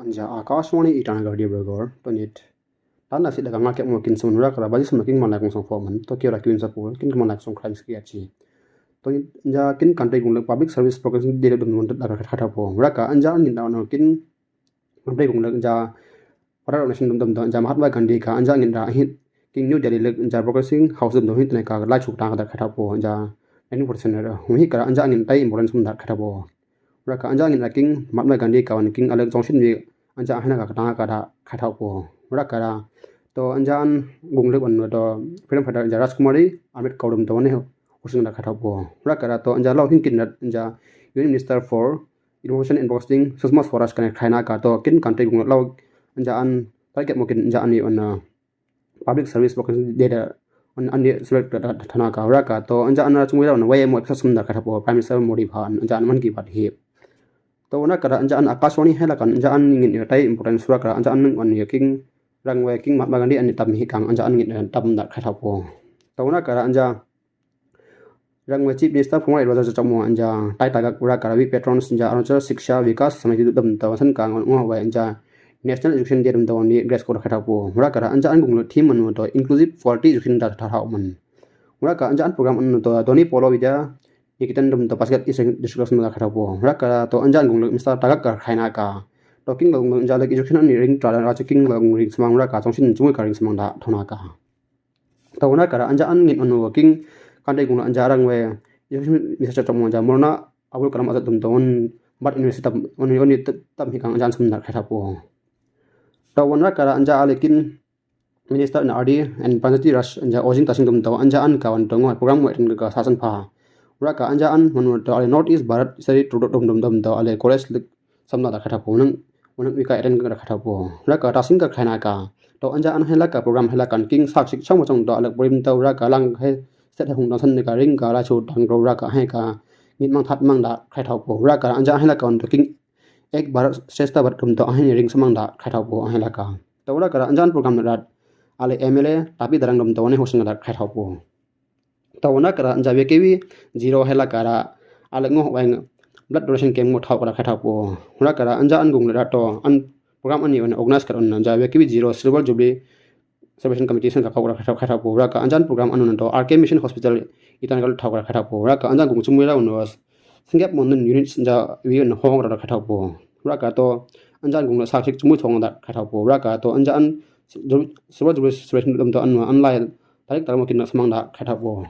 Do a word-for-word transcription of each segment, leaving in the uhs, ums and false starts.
Nya Akashvani Itanagar Dibrugarh, to nit. Tana sida ka nga kep mo kin sum ra kara bali sum king mana kong song fo man. To kio ra kin sa pul, kin mana kong song crime ski achi. To nit nya kin country kong lek public service broadcasting day dum dum da ka khatha po. Ra ka anja ngin da no kin country kong lek anja para nation dum dum da anja Mahatma Gandhi ka anja ngin da hit. King New Delhi lek anja broadcasting house dum dum hit ne ka la chuk ta ka da khatha po anja. Nineteen forty-seven ra. Hum hi kara anja ngin tai importance dum da khatha po. Ra ka anja ngin ra king Mahatma Gandhi ka wan king alek zong shin wi anja hena ka tanga ka da khatha po. Ra ka ra to anja an gung lek wan to freedom fighter anja Rajkumari Ambedkar dum to ne husing da khatha po. Ra ka ra to anja lau hin kin anja Union Minister for Information and Broadcasting Sushma Swaraj ka ne khaina ka to kin country gung lau anja an target mo kin anja an ni wan public service workers data an an select thana ka ra ka to anja an ra chungwi ra wai mo episode sum da khatha po Prime Minister Modi pha anja an man ki bat hi. To na ka ra anja an Akashvani hela kan anja an ngin tai importance ra ka ra anja an wan ya king rang wai king Mahatma Gandhi an tam hi kang anja an ngin tam da khatha po. To na ka ra anja rang wai Chief Minister former advisor chamo anja tai tagak ra ka ra wi patrons anja Arunachal Shiksha Vikas Samiti dum to san ka ngo wai anja National Education Day dum to ni grace ko khatha po. Ra ka ra anja an gung lo theme man to inclusive quality education da tha hau man. Ra ka anja an program an to Doni Polo Vidya Niketan dum to Pasighat Eastern District da khatha po. Ra ka ra to anja an gung lo Mister Tagak ka khaina ka to king lo anja lek education an ring tra ra king lo ring smang ra ka song shin chungwi ka ring smang da thona ka. To na ka ra anja an ngin anu king country gung anja rang wai Mister Chachamo anja Maulana Abul Kalam Azad dum to bat university tam oni oni tam hi kang anja an sum da khatha po. To wan ra ka ra anja ale kin Minister in R D and Panchayati Raj anja Ojing Tasing dum to anja an ka wan to ngo program wai rin ka sasan pha. Ra ka anja an man to ale North East Bharat Sari dum dum dum to ale college samla da khatha po nang unang wika eren ka khatha po. Ra ka Tasing ka khaina ka to anja an hela ka program hela kan king sak sik chamo chong to alek brim to ra ka lang he set hung dang san ka ring ka la chu dang ro ra ka he ka ngin mang that mang da khatha po. Ra ka anja hela ka to king Ek Bharat Shreshtha Bharat dum to ahin ring samang da khatha po hela ka to ra ka anja an program da ale M L A tapi darang dum to ne hosing da khatha po. To na ka ra anja V K V zero hela ka ra ale ngo weng blood donation camp ngo thau ka ra khatha po. Ra ka ra anja an gung le ra to an program ani on organize ka on anja V K V zero Silver Jubilee Celebration Committee san ka kau ka ra khatha po. Ra ka anja an program an on to R K Mission Hospital Itanagar thau ka ra khatha po. Ra ka anja gung chumui ra on singap mon nun units anja wi on hong ra khatha po. Ra ka to anja an gung le sak sik chumui thong da khatha po. Ra ka to anja an Silver Jubilee Celebration dum to an an lai tarik tarik mo kin samang da khatha po.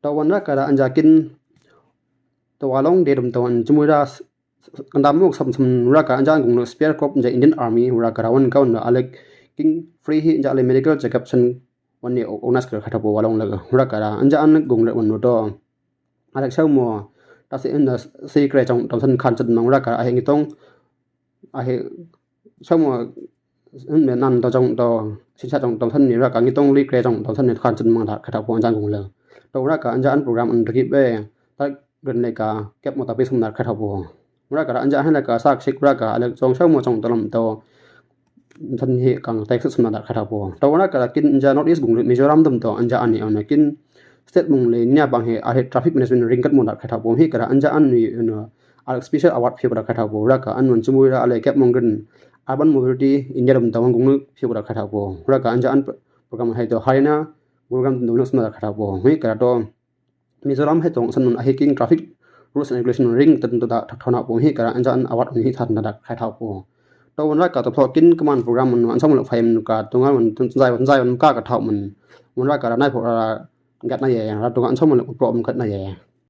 To wan ra ka ra anja kin to walong de dum to an chumui ra kandam mo sam sam ra ka anja an gung le Spear Corps anja Indian Army ra ka ra wan ka wan alek king free hi anja ale medical checkup san wan ni organize ka khatha po walong le ra ka ra anja an gung le wan to alek sau mo ta se in si kre chong dum san khan san mang ra ka ra ahe ngitong ahe sau mo me nan to chong to si cha chong dum san ni ra ka ngitong li kre chong dum san ni khan san mang da khatha po anja an gung le to ra ka anja an program an raki be ta gren le ka kep mo ta pi sum da khatha po. Ra ka ra anja hela ka sak sik ra ka alek chong sau mo chong to lam to san hi kang tek sum da khatha po. To ra ka ra kin anja North East gung le Mizoram dum to anja ani on kin state mong le nia bang he ahe traffic management ring kat mo da khatha po hi ka ra anja an ni on alek special award phiu ka ra khatha po. Ra ka an wan chumui ra ale kep mong gren urban mobility India dum to gung phiu ka ra khatha po. Ra ka anja an program hai to Haryana Gurugram dum sum da khatha po. Hi ka ra to Mizoram hai tong san nun ahi king traffic rules and regulation ring tan to da thona po hi ka ra anja an award hi that da khatha po. To wan ra ka to pho kin kaman program an an sam lo phai ka tunga wan zai wan zai wan ka ka thau man. Wan ra ka ra nai pho ra gat na ye ra tunga an sam lo pro am gat na ye.